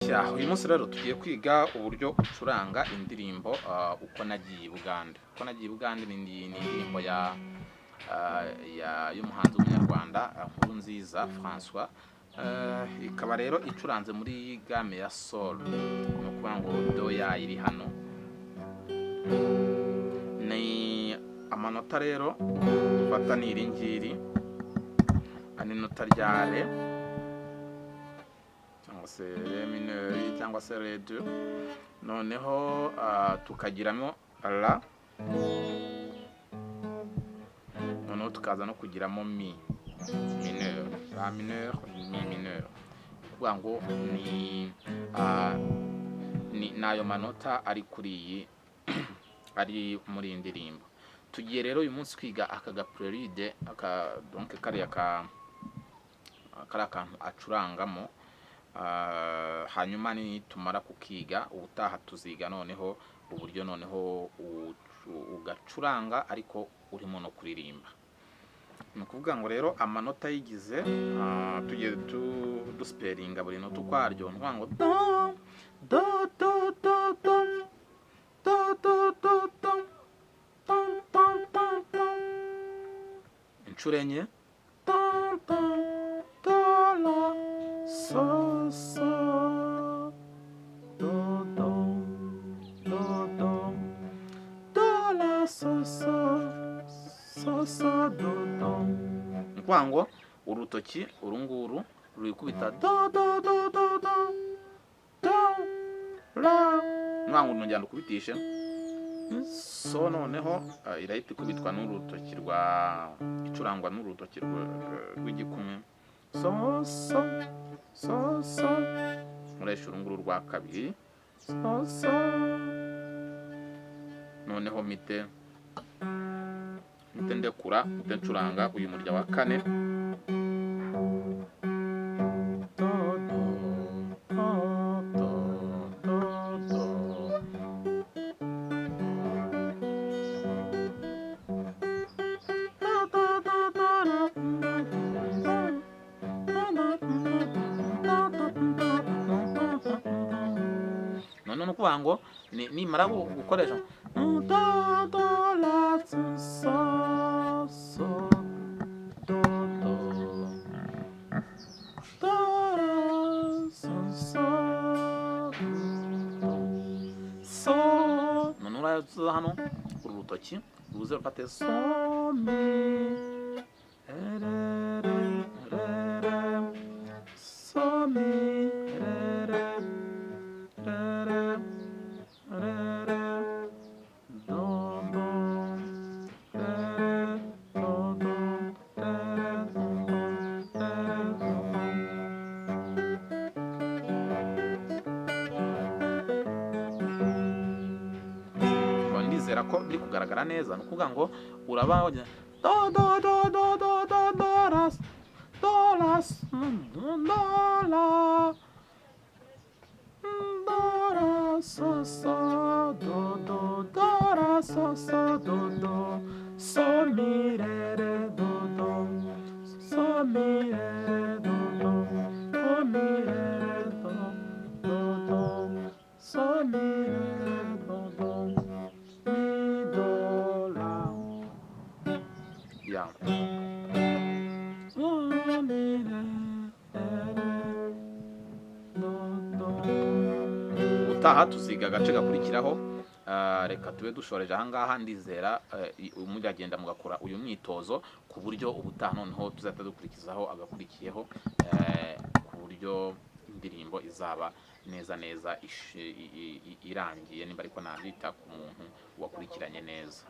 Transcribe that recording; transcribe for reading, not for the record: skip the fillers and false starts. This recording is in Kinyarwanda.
Ya, uyu munsi rero tugiye kwiga uburyo ucuranga indirimbo "Uko Nagiye i Bugande". "Uko Nagiye i Bugande" ni indirimbo ya y'umuhanzi w'umunyarwanda Nkurunziza François. Ikaba rero icuranze muri gamme ya sol. Ni ukuvuga ngo do yayo iri hano. Ni amanota rero dufata ni iri ngiri, ni inota rya ré cyangwa se ré mineur cyangwa se ré do, noneho tukagiramo la, noneho tukaza no kugiramo mi mineur, la mineur, mi mineur. Kuvuga ngo ni ayo manota ari kuri iyi, ari muri iyi ndirimbo. Tugiye rero uyu munsi kwiga aka ga prélude, aka donc kariya ka kariya kantu acurangamo. Hanyuma nitumara kukiga, ubutaha tuziga noneho uburyo noneho ugacuranga ariko urimo no kuririmba. Ni ukuvuga ngo rero amanota yigize, tugiye duspellinga buri nota ukwaryo. Ni ukuvuga ngo do, do, do, do, do, do, do, do, do, do, do, do, do, inshuro enye, do, do, do, la, so, so, do, do, do, do, do, la, so, so, so, so, do, do. Ni ukuvuga ngo urutoki uru nguru ruri kubita do, do, do, do, do, do, la. Ni ukuvuga ngo nongera ndukubitishe so, noneho irahita ikubitwa n'urutoki rwa icurangwa n'urutoki rw'igikumwe, so, so, so, so. Nkoresha uru nguru rwa kabiri, so, so, noneho mpite ndekura, mpite ncuranga uyu murya wa kane, do, do, do, do, do, do. Do, do, do, do, do, do. None ni ukuvuga ngo nimara gukoresha do, do, la, so, so, do, do, do, la, so, so, do, so, none uraza hano uru rutoki ruze rufate so, mi, re, re, re, re, so, mi, re, re, re, re, re, re, do, do, re, re, do, do, re, re, do, do, re, re, do, do. Ngo ndizera ko biri kugaragara neza. Ni ukuvuga ngo uraba wajya do, do, do, do, do, do, do, la, do, la, do, do, la, do, la, so, so, do, do, do, la, so, so, do, do, so, mi, re, re, do, do, so, mi, re, re, do, do, do, mi, re, re, do, do, do, so, mi, re, re, do, do, mi, do, la, ya, so, mi, re, re, re, do, do. Ubutaha tuziga agace gakurikiraho. Reka tube dushoreje ahangaha. Ndizera muragenda mugakora uyu mwitozo ku buryo ubutaha noneho tuzahita dukurikizaho agakurikiyeho, ku buryo indirimbo izaba neza neza irangiye, nimba ariko nabyita, ku muntu wakurikiranye neza.